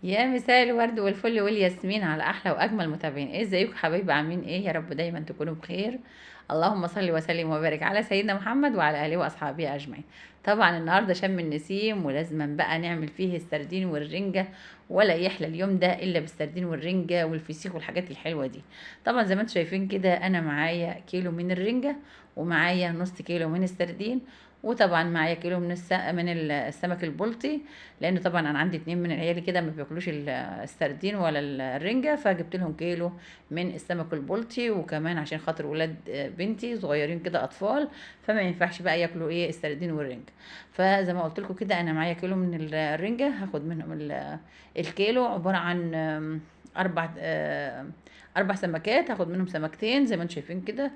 يا مساء الورد والفل والياسمين على احلى واجمل متابعين. ايه ازيكم حبايبي؟ عاملين ايه؟ يا رب دايما تكونوا بخير. اللهم صل وسلم وبارك على سيدنا محمد وعلى اله واصحابه اجمعين. طبعا النهارده شم النسيم، ولازم بقى نعمل فيه السردين والرنجه، ولا يحلى اليوم ده الا بالسردين والرنجه والفسيخ والحاجات الحلوة دي. طبعا زي ما انتم شايفين كده انا معايا كيلو من الرنجه، ومعايا نص كيلو من السردين، وطبعا معايا كيلو من السمك البلطي، لان طبعا انا عندي 2 من العيال كده ما بياكلوش السردين ولا الرنجه، فجبت لهم كيلو من السمك البلطي. وكمان عشان خاطر ولاد بنتي صغيرين كده اطفال، فما ينفعش بقى ياكلوا ايه السردين والرنجه. فزي ما قلت لكم كده انا معايا كيلو من الرنجه، هاخد منهم الكيلو عبارة عن اربع سمكات، هاخد منهم سمكتين زي ما انتم شايفين كده.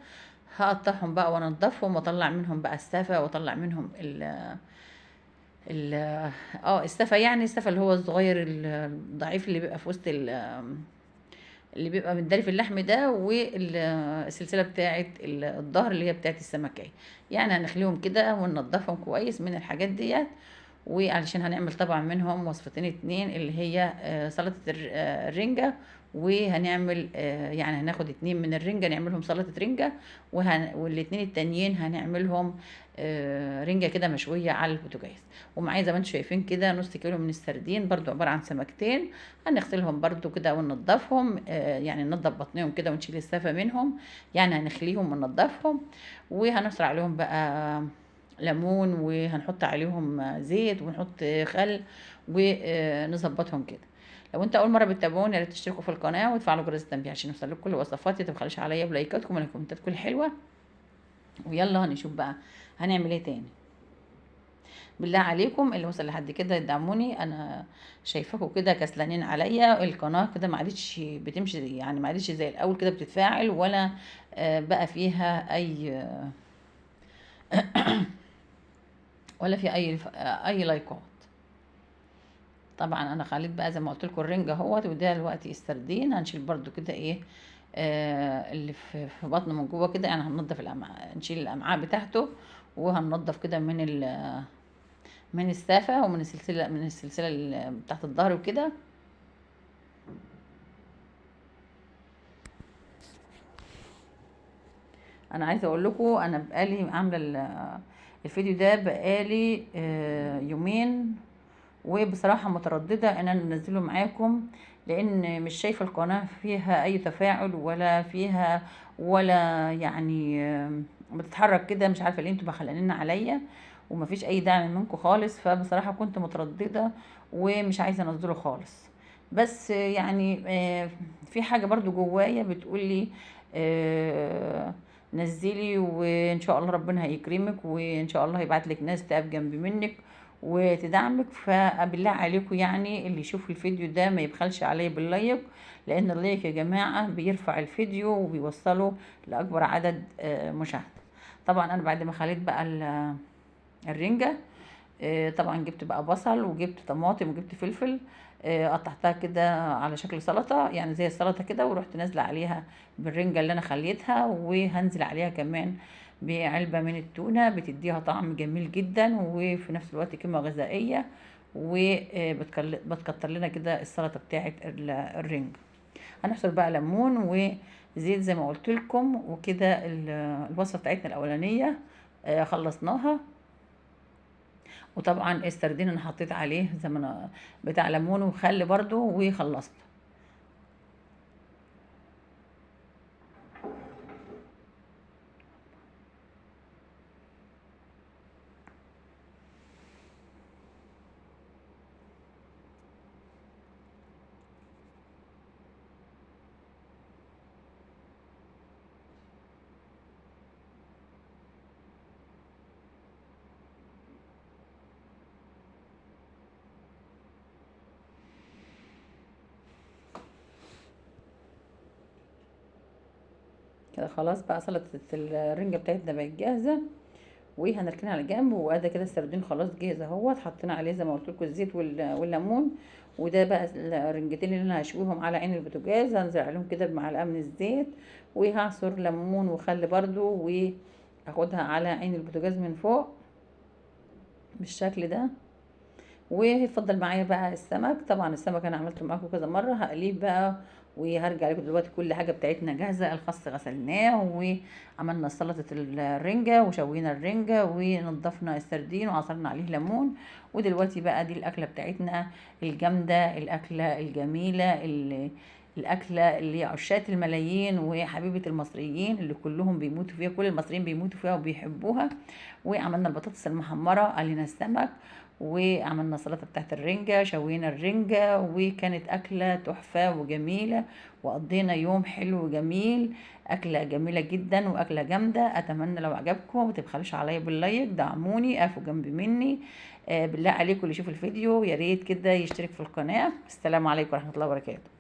هقطعهم بقى وانضفهم واطلع منهم بقى السفه، واطلع منهم ال ال السفه، يعني السفه اللي هو الصغير الضعيف اللي بيبقى في وسط اللي بيبقى متداري في اللحم ده، والسلسله بتاعه الظهر اللي هي بتاعه السمكيه. يعني هنخليهم كده وننضفهم كويس من الحاجات ديت، وعلشان هنعمل طبعا منهم وصفتين 2 اللي هي سلطة الرنجه، وهنعمل يعني هناخد 2 من الرنجه نعملهم سلطة رنجه، والاتنين التانيين هنعملهم رنجه كده مشوية على البوتاجاز. ومعايا زي ما انتم شايفين كده نص كيلو من السردين، برضو عبارة عن سمكتين، هنغسلهم برضو كده وننضفهم، يعني ننضف بطنهم كده ونشيل السفه منهم، يعني هنخليهم وننضفهم، وهنعصر عليهم بقى ليمون، وهنحط عليهم زيت، ونحط خل، ونظبطهم كده. لو انت اول مرة بتتابعوني يا ريت تشتركوا في القناة وتفعلوا جرس التنبيه عشان يوصلكم كل وصفاتي، ما تبخلوش عليا بلايكاتكم وكومنتاتكم الحلوة. ويلا هنشوف بقى هنعمل ايه تاني. بالله عليكم اللي وصل لحد كده يدعموني، انا شايفاكم كده كسلانين عليا، القناة كده ما عادتش بتمشي، يعني ما عادتش زي الاول كده بتتفاعل، ولا بقى فيها اي ولا في اي لايكات. طبعا انا خليت بقى زي ما قلت لكم الرنجه اهوت، وده دلوقتي السردين هنشيل برده كده ايه اللي في بطنه من جوه كده، يعني هننضف الامعاء، نشيل الامعاء بتاعته، وهننضف كده من السافه ومن السلسلة، من السلسلة اللي بتاعت الظهر وكده. انا عايزه اقول لكم انا بقالي عامله الفيديو ده بقالي يومين، وبصراحة مترددة ان انا انزله معاكم، لان مش شايفه القناة فيها اي تفاعل ولا فيها ولا يعني بتتحرك كده، مش عارفه ليه انتوا بخلقانين عليا ومفيش اي دعم منكم خالص. فبصراحة كنت مترددة ومش عايزه انزله خالص، بس يعني في حاجة برضو جوايا بتقولي نزلي وان شاء الله ربنا هيكرمك، وان شاء الله هيبعت لك ناس تقف جنب منك وتدعمك. فبالله عليكم يعني اللي يشوف الفيديو ده ما يبخلش عليه بال like، لان ال like يا جماعة بيرفع الفيديو وبيوصله لاكبر عدد مشاهده. طبعا انا بعد ما خليت بقى الرنجه، طبعا جبت بقى بصل وجبت طماطم وجبت فلفل، قطعتها كده على شكل سلطة، يعني زي السلطة كده، ورحت نازله عليها بالرنجه اللي انا خليتها، وهنزل عليها كمان بعلبه من التونه، بتديها طعم جميل جدا وفي نفس الوقت قيمة غذائية، وبتكتر لنا كده السلطة بتاعه الرنجه. هنحصل بقى ليمون وزيت زي ما قلت لكم وكده. الوصفة بتاعتنا الاولانية خلصناها. وطبعا السردين انا حطيت عليه زي ما انا بتاع ليمون وخل برضو، وخلصت. كده خلاص بقى سلطة الرنجة بتاعتنا بقت جاهزة، وهنركنها على جنب. وادي كده السردين خلاص جاهز اهوت، حطينا عليه زي ما قلت لكم الزيت والليمون. وده بقى الرنجتين اللي انا هشويهم على عين البوتاجاز، هنزل عليهم كده بمعلقة من الزيت، وهعصر ليمون وخل برضو، واخدها على عين البوتاجاز من فوق بالشكل ده. وهيتفضل معايا بقى السمك. طبعا السمك انا عملته معاكم كذا مرة، هقليه بقى وهرجع لكم دلوقتي. كل حاجة بتاعتنا جاهزة، الخس غسلناه وعملنا سلطة الرنجه وشوينا الرنجه ونضفنا السردين وعصرنا عليه ليمون. ودلوقتي بقى دي الاكلة بتاعتنا الجامدة، الاكلة الجميلة، الاكلة اللي عشاق الملايين وحبيبه المصريين اللي كلهم بيموتوا فيها، كل المصريين بيموتوا فيها وبيحبوها. وعملنا البطاطس المحمره، قلينا السمك، وعملنا سلطة بتاعت الرنجه، شوينا الرنجه، وكانت اكله تحفة وجميلة، وقضينا يوم حلو وجميل. اكله جميلة جدا واكله جامدة. اتمنى لو عجبكم ما تبخلوش عليا بال like، دعموني، اقفوا جنب مني. بالله عليكم اللي يشوف الفيديو يا ريت كده يشترك في القناة. السلام عليكم ورحمة الله وبركاته.